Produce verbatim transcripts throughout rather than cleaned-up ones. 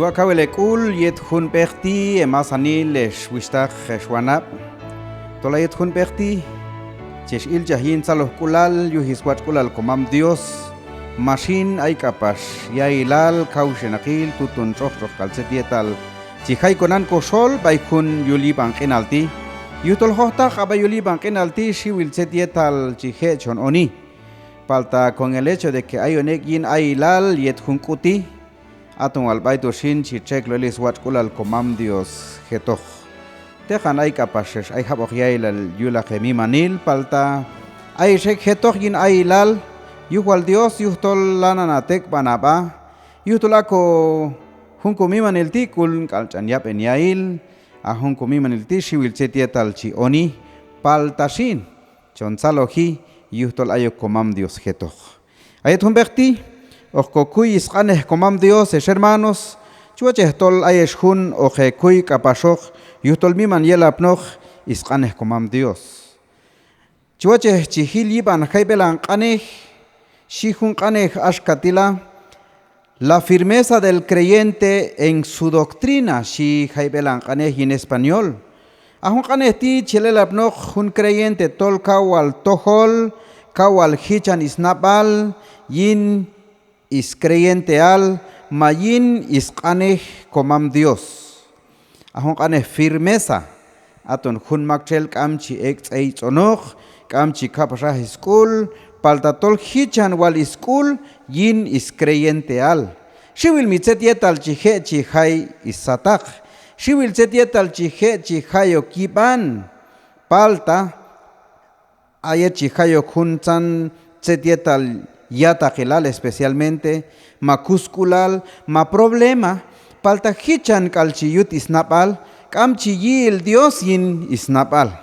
Wa' kawil hek'ul yet jun b'eq ti', hemasanil, hex wuxhtaq, hex wanab'. Tol ha yet jun b'eq ti' chex ilchaj yin tzalojk'ulal yuj swatx'k'ulal komam Dios. Ma xin ay k'apax ya'ilal, kawxinaqil, tuton tx'oqtx'oq k'al tzet yetal chi jay konan koxol b'ay jun yul yib'an q'inal ti'. Yujtol jojtaq a b'ay yul yib'an q'inal ti' xiwil tzet yetal chi je' chon oni. Palta con el hecho de que ayon ek' yin ayilal yet jun k'u ti', aton wal b'ay tu xin chi txekloj el swatx'k'ulal komam Dios jetoq. Teqan ay k'apax ex ay jab'oq ya'ilal yulaq hemimanil, palta ayex ek' jetoq yin ayilal yuj wal Dios, yujtol lanan ha tek'b'an ha b'a, yujtol a ko jun komimanil ti' k'ulun k'al ch'an yab'en ya'il, a jun komimanil ti' xiwil tzet yetal chi oni, palta xin chon tzaloji yujtol ayok komam Dios jetoq. A yet jun b'eq ti' hoq kokuy sq'anej komam Dios, ex hermanos, chi wochej tol ayex jun hoq hekuy k'apaxoq yujtol miman yelapnoq sq'anej komam Dios. Chi wochej chi jil yib'an jayb'elan q'anej, xhi jun q'anej axka ti' la: La firmeza del creyente en su doctrina, xhi jayb'elan q'anej yin español. A jun q'anej ti' chi yal elapnoq jun creyente tol kaw wal tojol, kaw wal jichan snab'al yin screyenteal ma yin sq'anej komam Dios. A jun q'anej firmeza, aton jun maktxel k'am chi ek' tz'eytz'onoq, k'am chi kab'xa sk'ul, palta tol jichan wal sk'ul yin screyenteal. Xiwil mi tzet yetal chi je' chi jay sataq, xiwil tzet yetal chi je' chi jay ok yib'an, palta a yet chi jay ok juntzan tzet yetal ya'taqilal, especialmente ma kusk'ulal, ma problema, palta jichan k'al chi yut snab'al, k'am chi yi'el Dios yin snab'al.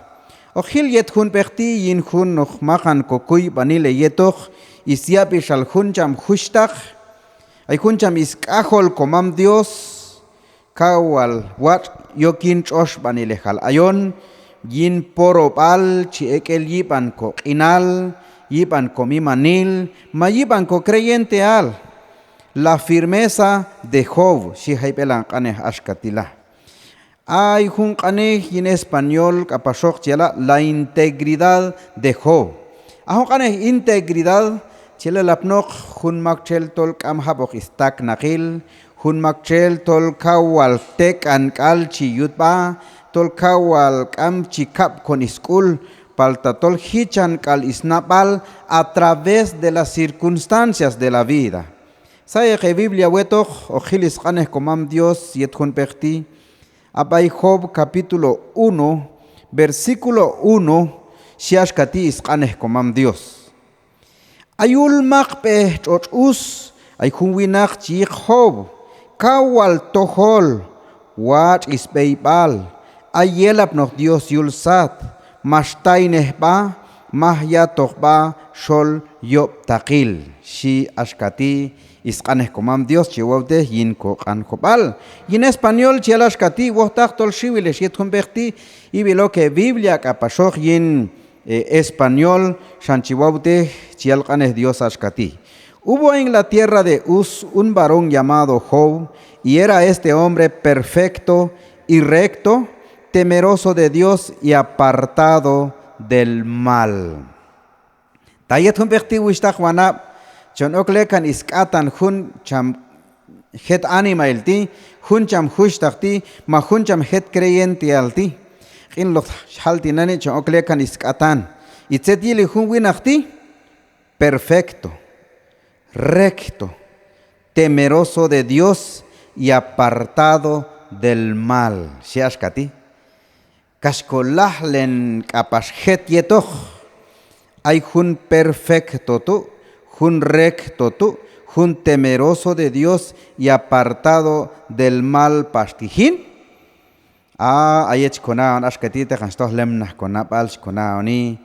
Hoq jil yet jun b'eq ti' yin junoq maqan kokuyb'anil heyetoq syab'ixal jun cham juxhtaq, ay jun cham sk'ajol komam Dios, kaw wal watx' yok yin tx'oxb'anilejal ayon, yin porob'al chi ek' el yib'an koq'inal, yib'an komimanil, ma yib'an kocreyenteal. La firmeza de Job, xhi jayb'elan q'anej axka ti' la. Ay jun q'anej yin español k'apaxoq chi yala' la integridad de Job. A jun q'anej integridad chi yal elapnoq jun maktxel tol k'am jab'oq stak'naqil, jun maktxel tol kaw wal tek'an k'al chi yut sb'a, tol kaw wal k'am chi kab'kon sk'ul, palta tol jichan k'al snab'al a través de las circunstancias de la vida. Sayek hebiblia wetoq, hoq jil sq'anej komam Dios yet jun b'eq ti', a b'ay Job capítulo uno, versículo uno, xhi axka ti' sq'anej komam Dios. A yul maqb'ej tx'otx' us ay jun winaq chi yiq Job, kaw wal tojol, watx' sb'eyb'al, ay yelapnoq Dios yul sat, max taynej sb'a, maj ya'toq sb'a xol yob'taqil, xhi axka ti' sq'anej komam Dios chi wawtej yin koq'anjob'al. Yin español chi yal axka ti', wojtaq tol xiwil ex yet jun b'eq ti' ib'il ok hebiblia k'apaxoq yin eh, español, xan chi wawtej chi yal q'anej Dios axka ti'. Hubo en la tierra de Uz un varón llamado Job, y era este hombre perfecto y recto, temeroso de Dios y apartado del mal. Ta yet jun b'eq ti' wuxhtaq wanab', chon ok lekan sk'atan jun cham jet animail ti', jun cham juxhtaq ti', ma jun cham jet creyenteal ti'. Q'inaloq xjal tinani' chon ok lekan sk'atan. ¿Y tzet yili jun winaq ti'? Perfecto, recto, temeroso de Dios y apartado del mal, xhi axka ti'. Kax kolajlen k'apax jet yetoq, ay jun perfecto tu', jun recto tu', jun temeroso de Dios y apartado del mal pax ti' jin. A, a yet chi kona'on axka ti', teqan chi toj lemnaj konab'al, chi kona'oni,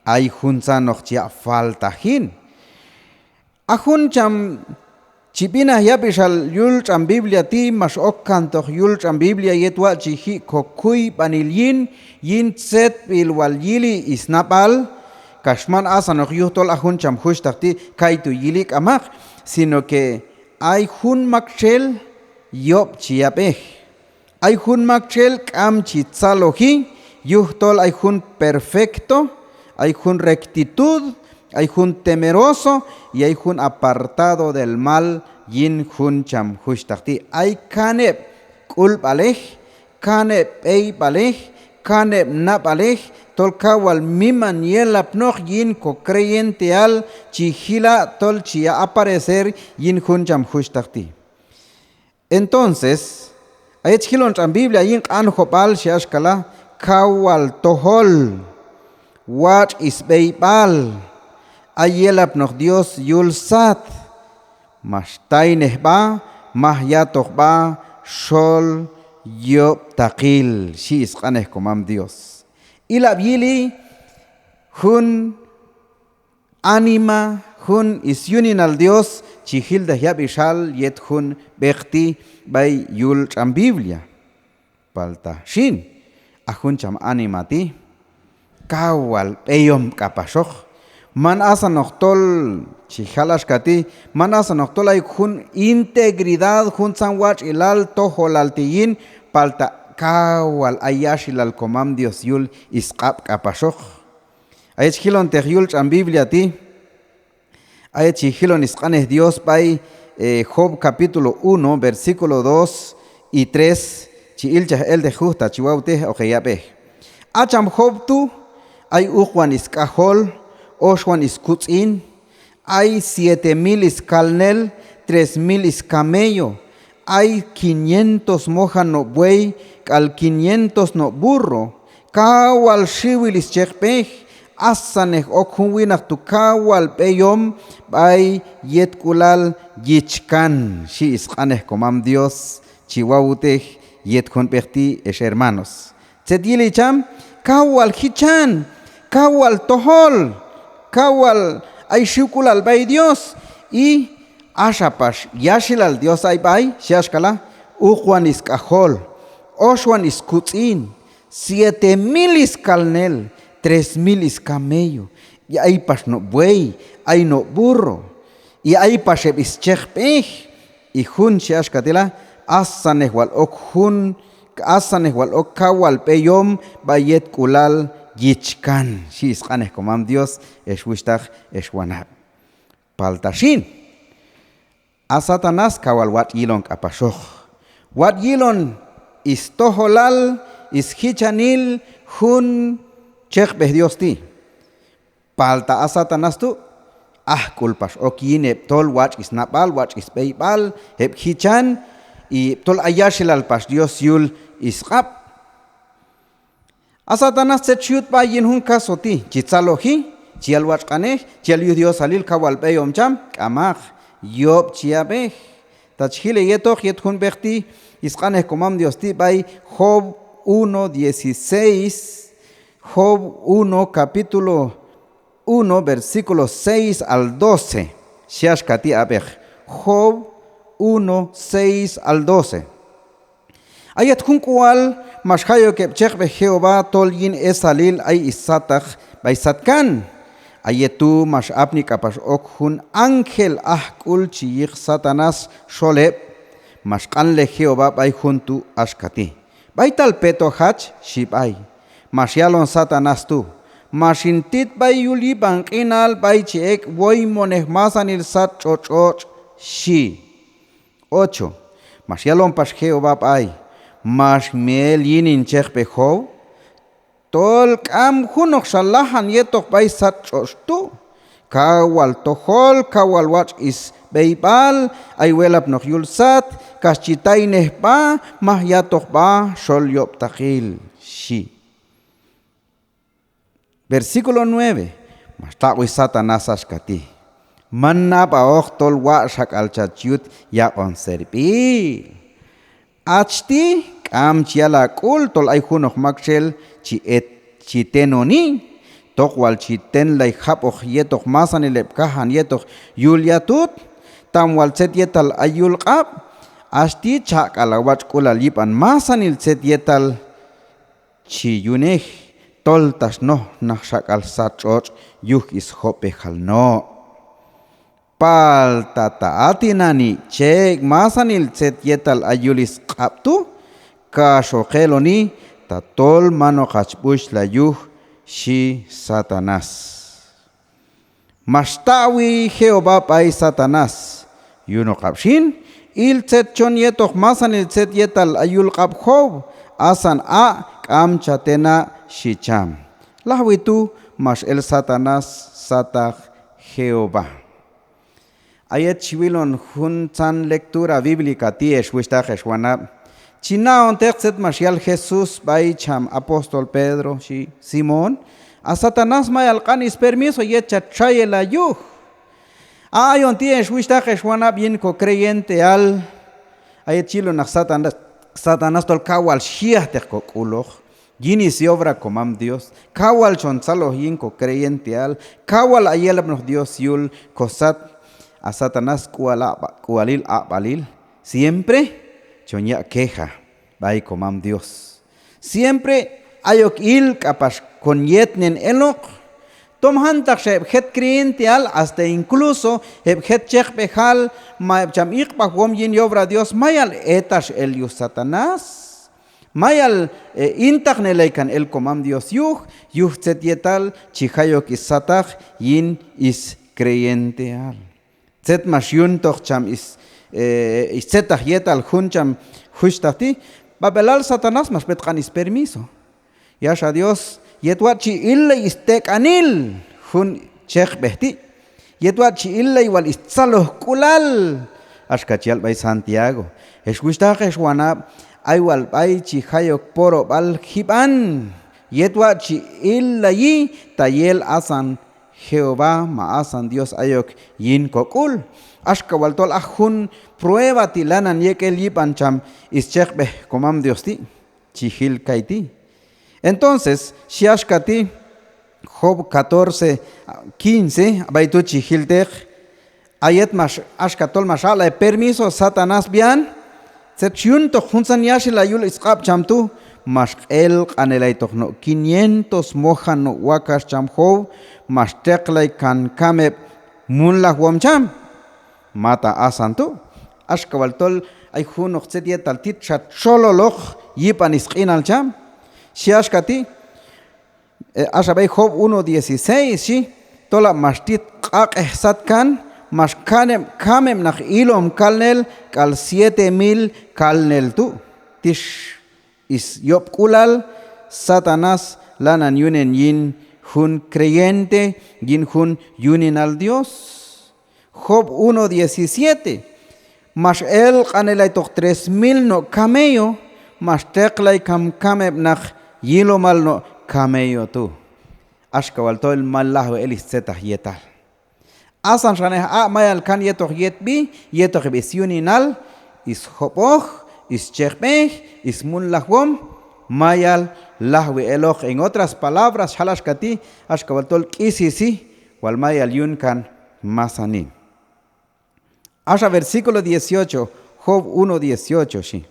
ay juntzanoq chi yaq' falta jin. A jun cham chi b'inaj yab'ixal yul tx'an Biblia ti', max okkantoq yul tx'an Biblia yet watx' chi ji' kokuyb'anil yin, yin tzetb'il wal yili snab'al, kax man asanoq yujtol a jun cham juxhtaq ti' kaytu' yili, k'amaq, sino que ay jun maktxel yob' chi yab'ej. Ay jun maktxel k'am chi tzaloji, yujtol ay jun perfecto, ay jun rectitud, ay jun temeroso y ay jun apartado del mal yin jun cham juxhtaq ti'. Ay kaneb' k'ulb'alej, kaneb' b'eyb'alej, kaneb' nab'alej, tol kaw wal miman yelapnoq yin ko creyenteal chi jila' tol chi yaq' aparecer yin jun cham juxhtaq ti'. Entonces, a yet chi jilon tx'an Biblia yin Q'anjob'al xhi axka la', kaw wal tojol, watx' sb'eyb'al, ay yelapnoq Dios yul sat, max taynej sb'a, maj yatoq sb'a xol yob'taqil, xhi sq'anej komam Dios. Ilab' yili jun anima, jun syuninal Dios chi jiltej yab'ixal yet jun b'eq ti' b'ay yul tx'an Biblia. Palta xin, a jun cham anima ti' kaw wal b'eyom k'apaxoq. Man asanoq tol, chi jal axka ti', man asanoq tol ay jun integridad, juntzan watx'ilal, tojolal ti' yin, palta kaw wal ay yaxilal komam Dios yul sq'ab' k'apaxoq. A yet chi jilonteq yul tx'an Biblia ti', a yet chi jilon sq'anej Dios b'ay, eh, Job capítulo uno, versículo dos y tres, chi ilchaj elteq juj ta chi wawtej hoq heyab'ej. A cham Job tu', ay uqwan sk'ajol, oxwan skutz'in, ay siete mil skalnel, tres mil scamello, ay quinientos mojan no' buey k'al quinientos no' burro. Kaw wal xiwil schejb'ej, asannej ok jun winaq tu' kaw wal b'eyom b'ay yetk'ulal yichkan, xhi sq'anej komam Dios chi wawtej yet jun b'eq ti', ex hermanos. Tzet yili cham, kaw wal jichan, kaw wal tojol, kaw wal ay xiwk'ulal b'ay Dios, y axa pax yaxilal Dios ay b'ay, xhi axka la', uqwan sk'ajol, oxwan skutz'in, siete mil skalnel, tres mil scamello, y ay pax no' buey, ay no' burro, y ay pax heb' schejb'ej, y jun xhi axka ti' la', asannej wal ok jun, asannej wal ok kaw wal b'eyom b'ay yetk'ulal yichkan, xhi sq'anej komam Dios, ex wuxhtaq, ex wanab'. Palta xin, a Satanás kaw wal watx' yilon k'apaxoq. Watx' yilon stojolal, sjichanil jun chejb'ej Dios ti'. Palta a Satanás tu', ajk'ul pax ok yin heb' tol watx' snab'al, watx' sb'eyb'al, heb' jichan, y tol ay yaxilal pax Dios yul sq'ab'. A Satanás tzet chi yut b'ay yin jun caso ti', chi tzaloji, chi yal watx' q'anej, chi yal yuj Diosalil kaw wal b'eyom cham, k'amaq, yob' chi yab'ej. Ta chi jil heyetoq yet jun b'eq ti', sq'anej komam Dios ti' b'ay Job uno dieciséis, Job uno, capítulo uno, versículo seis al doce. Xhi axka ti' a b'eq. Job uno, seis al doce. A yet jun k'ual max jay ok heb' chejb'ej Jehová tol yin esalil ay sataq b'ay satkan. A yet tu' max apni k'apax ok jun ángel ajk'ul chi yiq Satanás xol heb'. Max q'anlej Jehová b'ay jun tu' axka ti': B'aytal petoj hach, xhi b'ay. Max yalon Satanás tu': Max hin tit b'ay yul yib'an q'inal b'ay chi ek' woymonej masanil sat tx'otx' tx'otx', xhi. Ocho. Max yalon pax Jehová b'ay: Max mi el yin hin chejb'ej Job, tol k'am junoqxa lajan yetoq b'ay sat tx'otx' tu'. Kaw wal tojol, kaw wal watx' sb'eyb'al, ay welapnoq yul sat, kax chi taynej sb'a, maj yatoq sb'a xol yob'taqil, xhi. Versículo nueve. Max taq'wi Satanás axka ti': Man nab'aoq tol watx' xak'al chach yut yaq'on servir. Hach ti' k'am chi yal hak'ul tol ay junoq maktxel chi et, chi tenoni, toq wal chi tenlay jab'oq yetoq masanil heb' kajan yetoq yul yatut, tam wal tzet yetal ay yul q'ab'. Hach ti' chaq'k'al hawatx'k'ulal yib'an masanil tzet yetal chi yunej, tol tax nojnaq xak'al sat tx'otx' yuj sjob'ejal no'. Palta ta a tinani' chi ek' masanil tzet yetal ay yul sq'ab' tu', kax hoq eloni tatol man hoqach b'uxlay yuj, xhi Satanás. Max taq'wi Jehová b'ay Satanás: Yunoqab' xin, il tzet chon yetoq masanil tzet yetal ay yul q'ab' Job, asan a' k'am cha tena', xhi cham. Lajwi tu' max el Satanás sataq Jehová. A yet chi wilon juntzan lectura bíblica ti', ex wuxhtaq ex wanab', chi na'onteq tzet max yal Jesús b'ay cham apóstol Pedro, xhi: Simón, a Satanás mayal q'an spermiso yet chat txayelay yuj. A ayon ti', ex wuxhtaq ex wanab', yin ko creyenteal, a yet chi yilon naq Satanás, Satanás tol kaw wal xyi'ajteq ko k'uloq yin syobra komam Dios, kaw wal chon tzaloj yin ko creyenteal, kaw wal ay yelapnoq Dios yul ko sat. A Satanás k'ual aq'b'a-, k'ualil aq'b'alil, siempre chon yaq' queja b'ay komam Dios. Siempre ayok il k'apax kon yetnen eloq. Tom jantaqxa heb' jet creyenteal, hasta incluso heb' jet cheqb'ejal, ma heb' cham iqb'ajwom yin yobra Dios, mayal etax el yuj Satanás. Mayal, eh, intaqnelay kan el komam Dios yuj, yuj tzet yetal chi jay ok sataq yin screyenteal. Tzet max yuntoq cham s-, eh, stzetaq yetal jun cham juxhtaq ti', b'ab'elal Satanás max b'et q'an spermiso. Yaxa Dios, yet watx' chi illay stek'anil jun cheqb'ej ti', yet watx' chi illay wal stzalojk'ulal, axka chi yal b'ay Santiago. Ex wuxhtaq ex wanab', ay wal b'ay chi jay ok porob'al jib'an yet watx' chi illayi ta yel asan Jehová ma asan Dios ayok yin ko k'ul. Axka wal tol a jun prueba ti' lanan yek' el yib'an cham scheqb'ej komam Dios ti', chi jil kayti'. Entonces xhi axka ti', Job catorce quince, b'ay tu' chi jilteq, a yet max, axka tol max aq'lay permiso Satanás b'ian, tzet xyuntoq juntzan yaxilal yul sq'ab' cham tu', max q'elq'anelaytoq no' quinientos mojan no' wakax cham Job, max teqlay kan kam heb' mulnajwom cham. Mata asan tu', axka wal tol ay junoq tzet yetal tit xa txololoq yib'an sq'inal cham. Xhi axka ti', eh, axa b'ay Job uno dieciséis xhi, tolab' max tit q'aq'ej satkan, max kaneb' kam heb' naq ilom kalnel k'al siete mil kalnel tu'. Tix syob'k'ulal Satanás lanan yunen yin jun creyente, yin jun yuninal Dios. Job uno diecisiete. Max elq'anelaytoq tres mil no' camello, max teqlay kam kam heb' naq yilomal no' camello tu'. Axka wal tol mayal lajwi el stzetaq yetal. Asan xanej a' mayal kan yetoq yetb'i, yetoq heb' syuninal, sjob'oj, scheqb'ej, smulnajwom, mayal lajwi eloq. En otras palabras, xal axka ti', axka wal tol k'isisi wal mayal yun kan masanil. Axa versículo dieciocho, Job uno dieciocho xhi: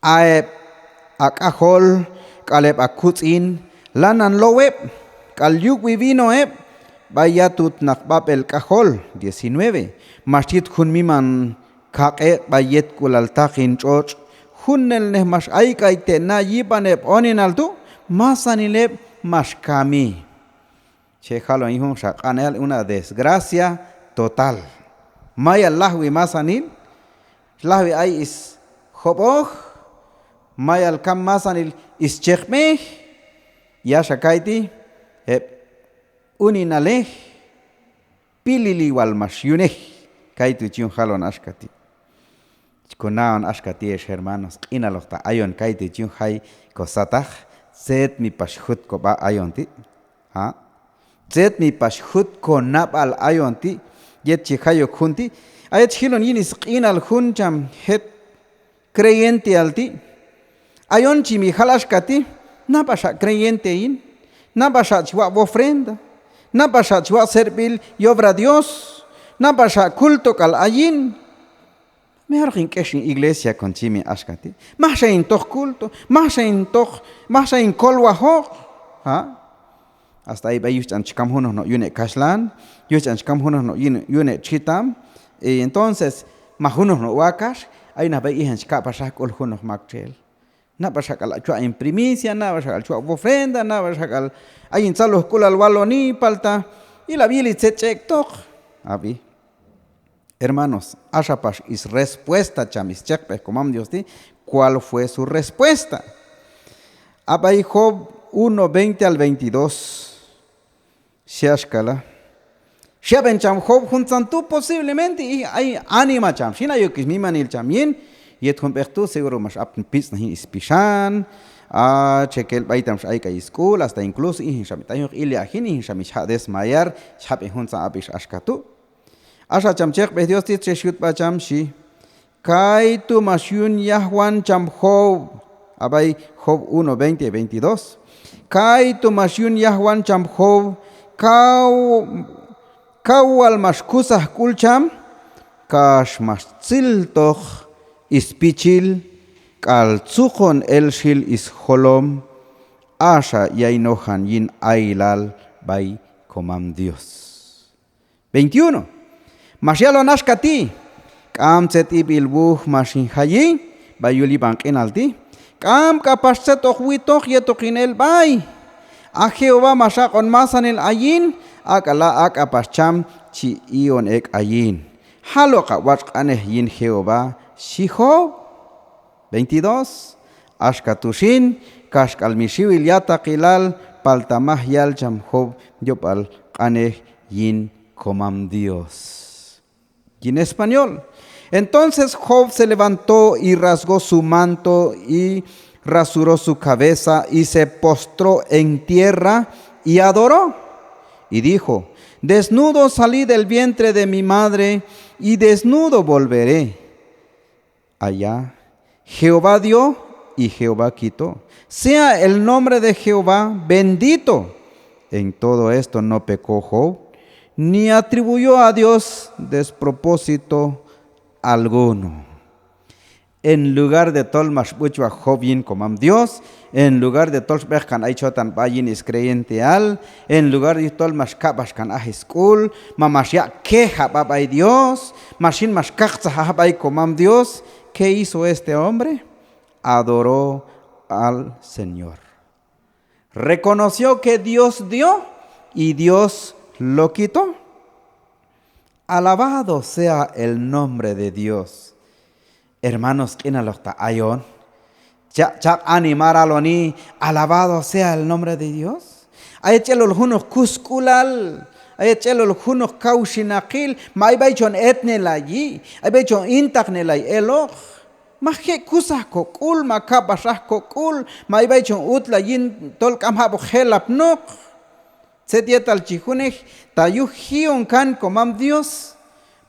A heb' a k'ajol k'al heb' a kutz'in lanan low heb' k'al yuk'wi vino heb' b'ay yatut naq b'ab'el k'ajol. Diecinueve. Max tit jun miman kaq'e' b'ay yetk'ulal taqin tx'otx', junelnej max ayk'ay te' na yib'an heb' uninal tu', masanil heb' max kami. Che jalon yin junxa q'anej, una desgracia total. Mayal lajwi masanil, lajwi ay sjob'oj, mayal kam masanil scheqb'ej, yaxa kayti' heb' uninalej pilili wal max yunej. Kaytu' chi yun jalon axka ti'. Chi ko na'on axka ti' ex hermanos, q'inaloq ta ayon kaytu' chi yun jay ko sataq, tzet mi pax jut ko b'a ayon ti'. Ha? Tzet mi pax jut ko nab'al ayon ti' yet chi jay ok jun ti'. A yet chi jilon yin sq'inal jun cham jet creyenteal ti'. Ayon chi mi jal axka ti': nab'axa creyente hin, nab'axa chi waq' wofrenda, nab'axa chi waq' servil yobra Dios, nab'axa culto k'al ayin. Mejor hoq hin k'ex hin iglesia kon chi mi axka ti'. Majxa hin toj culto, majxa hin toj, majxa hin kolwajoq. Ha? Hasta ay b'ay yuj ch'an chi kam junoq no' yune' kaxhlan, yuj ch'an chi kam junoq no' yune', yune' txitam. Y entonces, ma junoq no' wakax, ay naq b'ay ijan chi kab' pax aj k'ul junoq maktxel. Nab'al xak'al chwaq' hin primicia, nab'al xak'al chwaq' wofrenda, nab'al xak'al ayin tzalojk'ulal waloni, palta ilab' yili tzet chi ek'toq. Ab'i. Hermanos, axa pax is respuesta cham is chekb'ej Komam Dios ti'. ¿Cuál fue su respuesta? A b'ay Job uno, veinte al veintidós. Xhi axka la. Xhi ab'en cham Job juntzan tu', posiblemente i ay anima cham xin, ayok is mimanil cham yin. Yet jun b'eq tu' seguro max apni pitz'nej yin is pixan, a txekel b'aytam x'ayk'ay is k'ul, hasta incluso ijan xam mi t'ayoq ilya' jin, ijan xam mi chjaq' desmayar, chjab'en juntzan ab'ix axka tu'. Axa cham chekb'ej Dios ti', txex yut sb'a cham xhi: Kaytu' max yun yajwan cham Job. A b'ay Job uno, veinte, veintidós. Kaytu' max yun yajwan cham Job, kaw, kaw wal max kusaj sk'ul cham, kax max tziltoq is pichil k'al tzuqon el xil is jolom, axa yay nojan yin ayilal b'ay Komam Dios. Veintiuno. Max yalon axka ti': K'am tzet ib'il wuj max hin jayi b'ay yul yib'an q'inal ti', k'am k'apax tzet hoq witoq yet hoq hin el b'ay. A Jehová max aq'on masanil ayin, ak'ala' a k'apax cham chi i'on ek' ayin. Jal hoq hawatx' q'anej yin Jehová, xhi Job. Veintidós. Axka tu' xin, kaxk'al mi xiwil ya'taqilal, palta maj yal cham Job yob'al q'anej yin Komam Dios. Yin español. Entonces Job se levantó y rasgó su manto y rasuró su cabeza y se postró en tierra y adoró. Y dijo: Desnudo salí del vientre de mi madre y desnudo volveré. Allá. Jehová dio y Jehová quitó. Sea el nombre de Jehová bendito. En todo esto no pecó Job, ni atribuyó a Dios despropósito alguno. En lugar de tol max b'uchwaj Job yin Komam Dios, en lugar de tol xb'eqkan ay chotan sb'a yin is creyenteal, en lugar de tol max kab'axkan aj is k'ul, ma max yaq' queja sb'a b'ay Dios, ma xin max kaqtzaj aj b'ay Komam Dios, ¿qué hizo este hombre? Adoró al Señor. Reconoció que Dios dio y Dios lo quitó. Alabado sea el nombre de Dios. Hermanos, q'inaloq ta ayon, cha-, chaq' animar aloni: Alabado sea el nombre de Dios. A yet chi elol junoq kusk'ulal, a yet chi elol junoq kawxinaqil, ma ay b'ay chon etnelayi, ay b'ay chon intaqnelay eloq. Ma je' kusaj kok'ul, ma kab'ax aj kok'ul, ma ay b'ay chon utlay yin tol k'am jab'oq jelapnoq. Tzet yetal chi junej, ta yuj ji'on kan Komam Dios.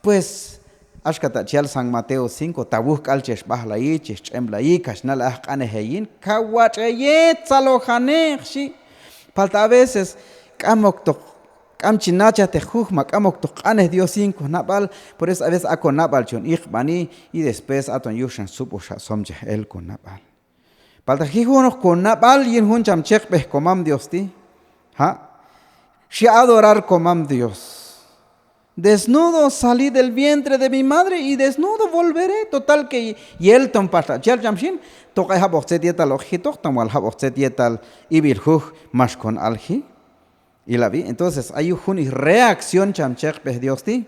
Pues, axka ta chi yal San Mateo cinco, ta wuj k'al chex b'ajlayi, chex tx'emlayi, kax nalay aj q'anej heyin, kaw watx' heyet tzalojaneq, xhi. Palta a veces k'am oktoq, k'am chi nachajteq juj, ma k'am oktoq q'anej Dios yin konab'al. Por eso a veces a konab'al chon iqb'ani, y después aton yuxan sub'oj xa somchaj el konab'al. Palta ji' junoq konab'al yin jun cham chekb'ej Komam Dios ti', ha' xhi adorar Komam Dios: Desnudo salí del vientre de mi madre y desnudo volveré. Total que yel ton pax ta chi yal cham xin, toq ay jab'oq tzet yetal hoq jitoq, ton wal jab'oq tzet yetal ib'il juj max kon alji. Ilab'i, entonces, ay yuj jun is reacción cham chekb'ej Dios ti'.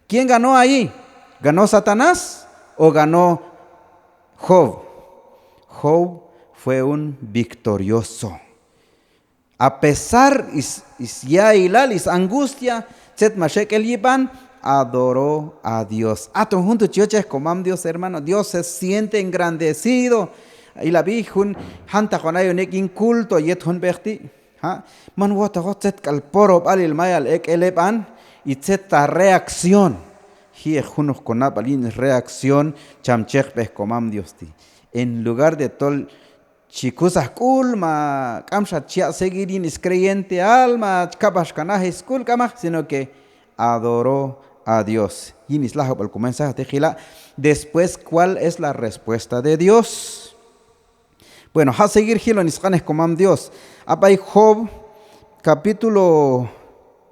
¿Quién ganó ahí? ¿Ganó Satanás o ganó Job? Job fue un victorioso. A pesar is, is yailal, is angustia, tzet max ek' el yib'an, adoró a Dios. Aton jun tu' chi yochej Komam Dios, hermano. Dios se siente engrandecido. Ilab'i, jun jantaq on ayon ek' yin culto yet jun b'eq ti'. Ha', man wojtaqoq tzet k'al porob'alil mayal ek' el eb'an, y tzet ta reacción. Ji'eq junoq konab'al yin reacción cham chekb'ej Komam Dios ti'. En lugar de tol chi kusaj k'ul, ma k'amxa chi yaq' seguir yin is creyenteal, ma chi kab'axkan aj is k'ul, k'amaq, sino que adoró a Dios. Yin is lajub'al ko mensaje ti' jila'. Después, ¿cuál es la respuesta de Dios? Bueno, ja' seguir jilon is q'anej Komam Dios. A b'ay Job capítulo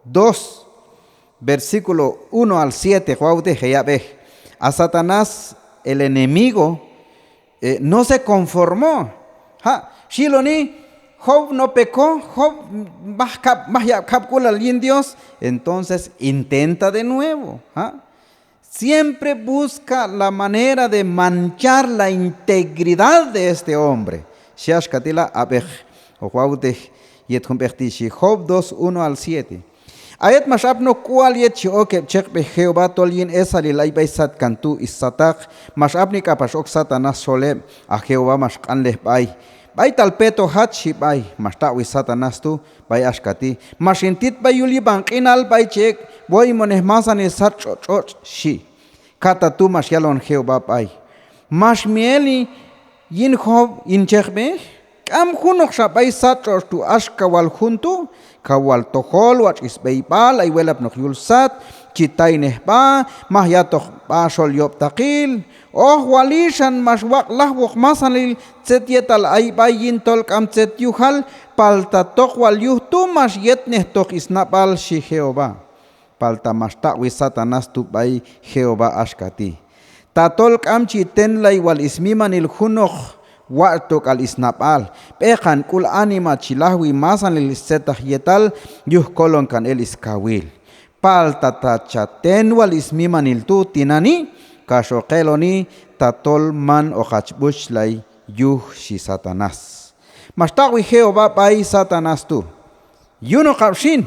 dos, versículo uno al siete, hoq wawtej heyab'ej. A Satanás, el enemigo, eh, no se conformó. Ha', xyiloni, Job no pecó, Job maj kab', maj yab' kab'k'ulal yin Dios, entonces intenta de nuevo. Ha'. Siempre busca la manera de manchar la integridad de este hombre. Xhi axka ti' la, ab'ej hoq wawtej yet jun b'ej ti' xhi, Job dos, uno al siete. A yet max apnoq k'ual yet chi ok heb' cheqb'ej Jehová tol yin esalil ay b'ay satkan tu' issataq, max apni k'apax ok Satanás xol heb', a Jehová max q'anlej b'ay. B'aytal peto hach, xhi b'ay. Max taq'wi Satanás tu' b'ay axka ti': Max hin tit b'ay yul yib'an q'inal b'ay chi ek' woymonej masanil sat tx'otx' tx'otx', xhi. Katatu' max yalon Jehová b'ay: Max mi eli yin Job hin cheqb'ej? K'am junoqxa b'ay sat tx'otx' tu' axka wal jun tu', kaw wal tojol watx' isb'eyb'al, ay welapnoq yul sat, chi taynej sb'a, maj ya'toq sb'a xol yob'taqil. Hoq wali xan max waq' lajwoq masanil tzet yetal ay b'ay yin tol k'am tzet yujal, palta toq wal yuj tu' max yetnejtoq isnab'al, xhi Jehová. Palta max taq'wi Satanás tu' b'ay Jehová axka ti': Tatol k'am chi tenlay wal ismimanil junoq watx' tok'al isnab'al, b'eqan k'ul anima chi lajwi masanil istzetaq yetal yuj kolonkan el iskawil. Palta ta cha ten wal ismimanil tu' tinani', kax hoq eloni tatol man hoqach b'uchlay yuj, xhi Satanás. Max taq'wi Jehová b'ay Satanás tu': Yunoqab' xin,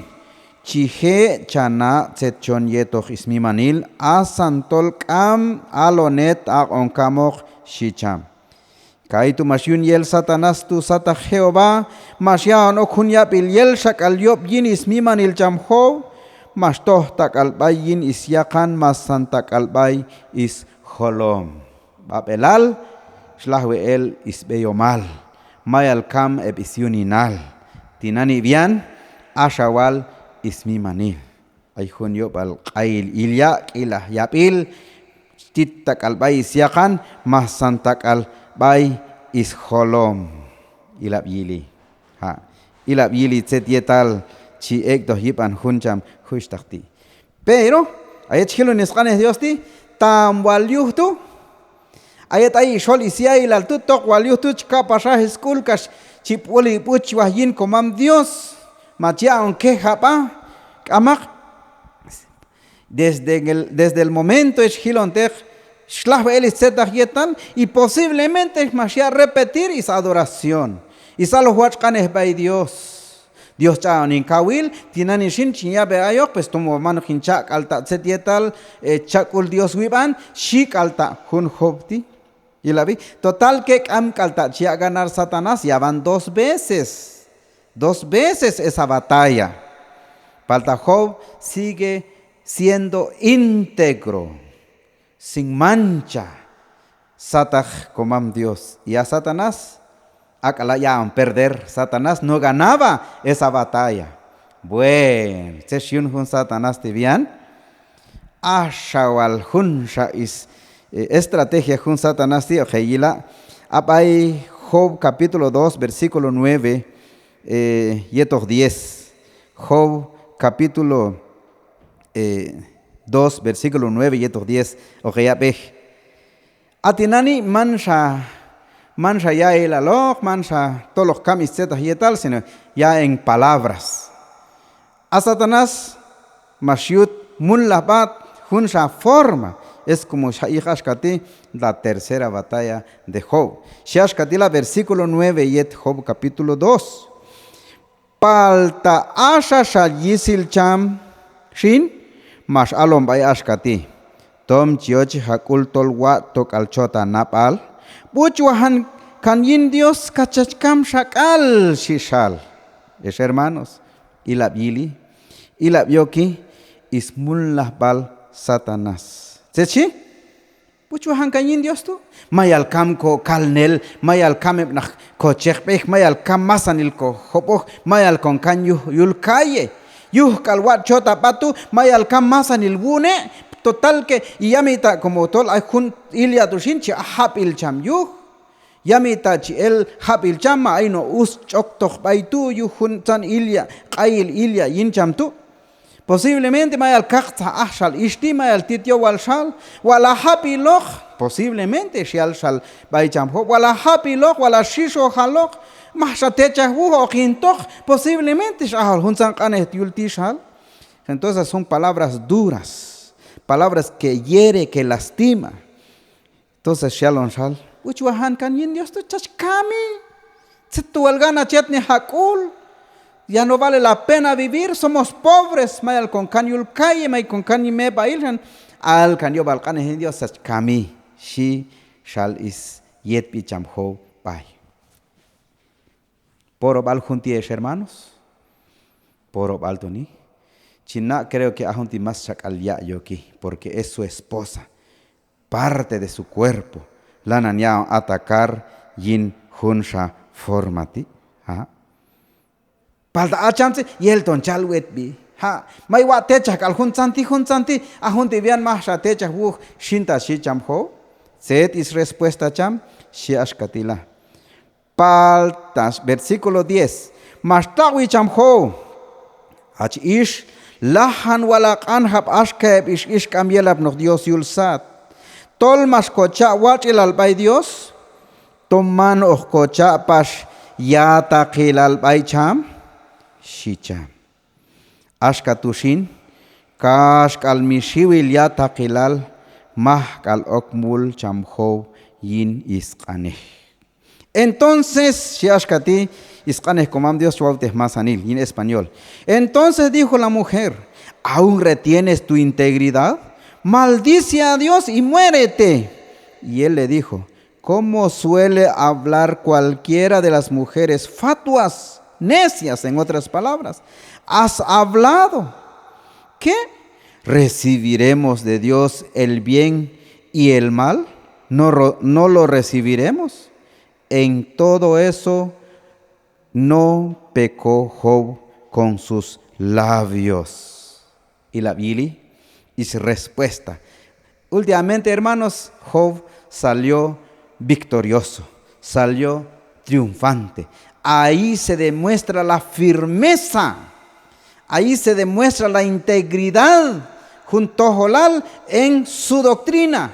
chi je' cha na' tzet chon yetoq ismimanil, asan tol k'am alon het aq'on kamoq, xhi cham. Kaytu' max yun yel Satanás tu' sataq Jehová, max ya'on ok jun yab'il yelxak'al yob' yin ismimanil cham Job, max toj tak'al b'ay yin isyaqan, masantak'al b'ay isjolom. B'ab'elal xlajwi el isb'eyomal, mayal kam heb' isyuninal. Tinani' b'ian, axa wal ismimanil. Ay jun yob'al q'ayil ilya', k'ilaj yab'il, tit tak'al b'ay isyaqan, masantak'al b'ay isjolom. Ilab' yili. Ha'. Ilab' yili tzet yetal chi ek'toq yib'an jun cham juxhtaq ti'. Pero a yet chi jilon isq'anej Dios ti', tam wal yuj tu'. A yet ay ixol isya'ilal tu', toq wal yuj tu' chi kab' pax aj isk'ul kax chi b'uli b'uchwaj yin komam Dios, ma chi aq'on kejab'a, k'amaq. Desde el, desde el momento chi jilonteq xlajwi el istzetaq yetal, y posiblemente max yaq' repetir isadoración, isaloj watx' q'anej b'ay Dios. Dios ch'a'on hin kawil, tinani' xin chin yab'e ayoq, pues tomo manoq hin cha' k'al ta' tzet yetal, eh, cha k'ul Dios wib'an, xhi k'al ta' jun Job ti'. Ilab'i, total que k'am k'al ta' chi yaq' ganar Satanás, ya van dos veces. Dos veces esa batalla. Palta Job sigue siendo íntegro, sin mancha, sataq komam Dios. Y a Satanás, ak'ala' ya'on perder, Satanás no ganaba esa batalla. Bueno, tzet xyun jun Satanás ti' b'ian. Axa wal junxa is, eh, estrategia jun Satanás ti' hoq heyila'. A b'ay Job capítulo dos, versículo nueve, eh, yetoq diez. Job capítulo, eh, dos, versículo nueve yetoq diez, hoq heyab'ej. A tinani' manxa, manxa ya'ilaloq, manxa tol hoq kam istzetaq yetal, sino ya en palabras. A Satanás max yut mulnajb'a junxa forma, es como xjaq' yiq axka ti', la tercera batalla de Job. Xhi axka ti' la versículo nueve yet Job capítulo dos. Palta axa xal yisil cham xin, max alon b'ay axka ti': Tom chi yochej ha k'ul tol watx' tok'al chot ha nab'al, b'uchwajan kan yin Dios kax chach kam xak'al, xhi xal. Ex hermanos, ilab' yili, ilab' yoki ismulnajb'al Satanás. Tzet xhi? B'uchwajan kan yin Dios tu'. Mayal kam ko kalnel, mayal kam heb' naq ko cheqb'ej, mayal kam masanil ko job'oj, mayal kon kan yuj yul calle. Yuj k'al watx' chot ha b'a tu', mayal kam masanil wune', total que ya mi ta' como tol ay jun ilya' tu' xin chi aj jab'il cham yuj. Yami ta chi el jab'il cham, ma ay no' us ch'oktoq b'ay tu' yuj juntzan ilya', q'ayil ilya' yin cham tu'. Posiblemente mayal kaqtzaj aj xal ix ti', mayal tit yowal xal, wal ha jab'iloq, posiblemente xyal xal b'ay cham Job, wal ha jab'iloq, wal ha xixojaloq, majxa techaj wuj hoq hin toq, posiblemente x'aj wal juntzan q'anej yul ti' xal. Entonces son palabras duras, palabras que hiere, que lastima. Entonces xyalon xal: Wuchwajan, kan yin Dios tu' chach kami. Tzet tu' wal gana chi yetnej ha k'ul. Ya no vale la pena vivir, somos pobres, mayal kon kan yul calle, may kon kan yin meb'a'il xan. Alkan yob'al q'anej yin Dios chach kami, xhi xal syetb'i cham Job b'ay. Porob'al jun ti' ex hermanos. Porob'al toni. Chi na', creo que a jun ti' mas xak'al yaq'yoki, porque es su esposa, parte de su cuerpo, lanan yaq'on atacar yin junxa forma ti'. Ha? Palta a cham tzet yel ton chal wetb'i. Ha, may waq' techaj k'al juntzan ti', juntzan ti', a jun ti' b'ian majxa techaj wuj xin ta xhi cham Job. Tzet is respuesta cham, xhi axka ti' la. Palta, versículo diez, max taq'wi cham Job: Hach ix, lajan wal ha q'anjab' axka heb' ix ix k'am yelapnoq Dios yul sat, tol max kocha' watx'ilal b'ay Dios, tom man hoq kocha' pax yataqilal b'ay cham, xhi cham. Axka tu' xin, kaxk'al mi xiwil yataqilal, majk'al ok mul cham Job yin is q'anej. Entonces, xhi axka ti' is q'anej Komam Dios, chi wawtej masanil yin español. Entonces dijo la mujer: ¿Aún retienes tu integridad? Maldice a Dios y muérete. Y él le dijo: ¿Cómo suele hablar cualquiera de las mujeres fatuas, necias, en otras palabras? Has hablado. ¿Qué? ¿Recibiremos de Dios el bien y el mal? ¿No ro-, no lo recibiremos? En todo eso no pecó Job con sus labios. Ilab' yili is respuesta. Últimamente, hermanos, Job salió victorioso, salió triunfante. Ahí se demuestra la firmeza, ahí se demuestra la integridad jun tojolal en su doctrina.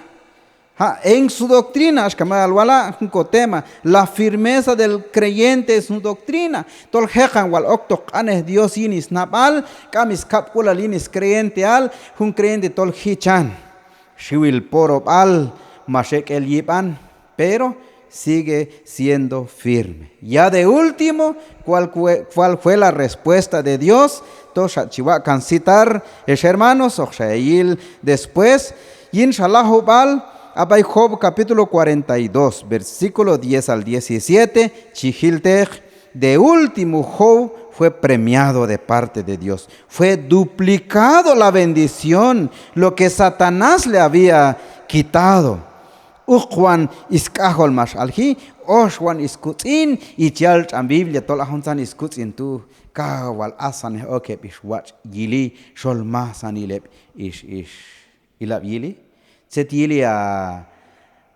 Ha, en su doctrina, axka mayal wala' jun ko tema, la firmeza del creyente en su doctrina. Tol jekan wal oktoq q'anej Dios yin is nab'al, k'am is kab'k'ulal yin is creyenteal, jun creyente tol jichan. Xiwil porob'al max ek' el yib'an, pero sigue siendo firme. Ya de último, ¿cuál cue-, cuál fue la respuesta de Dios? Toxa chi waq' kan citar, ex hermanos, hoqxa heyil después, yin xa lajub'al, a b'ay Job capítulo cuarenta y dos, versículo diez al diecisiete, chi jilteq, de último Job fue premiado de parte de Dios. Fue duplicado la bendición, lo que Satanás le había quitado. Uqwan is k'ajol max alji, oxwan is kutz'in, y chi yal tx'an Biblia tol a juntzan is kutz'in tu' kaw wal asannej ok heb' ix watx' yili xol masanil heb' ix ix. Ilab' yili, tzet yili ha,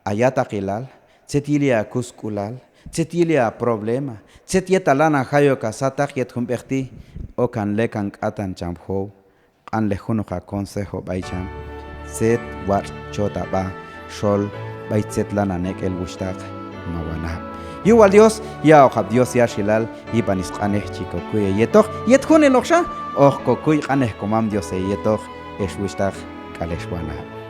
ha yataqilal, tzet yili ha kusk'ulal, tzet yili ha problema, tzet yetal lanan jay ok ha sataq yet jun b'eq ti', okan lekan k'atan cham Job. Q'anlej junoq ha consejo b'ay cham, tzet watx' chot ha b'a xol b'ay tzet lanan ek' el wuxhtaq ma wanab'. Yuj wal Dios, ya'okab' Dios yaxilal yib'an is q'anej chi kokuy heyetoq, yet juneloqxa hoq kokuy q'anej Komam Dios heyetoq, ex wuxhtaq k'al ex wanab'.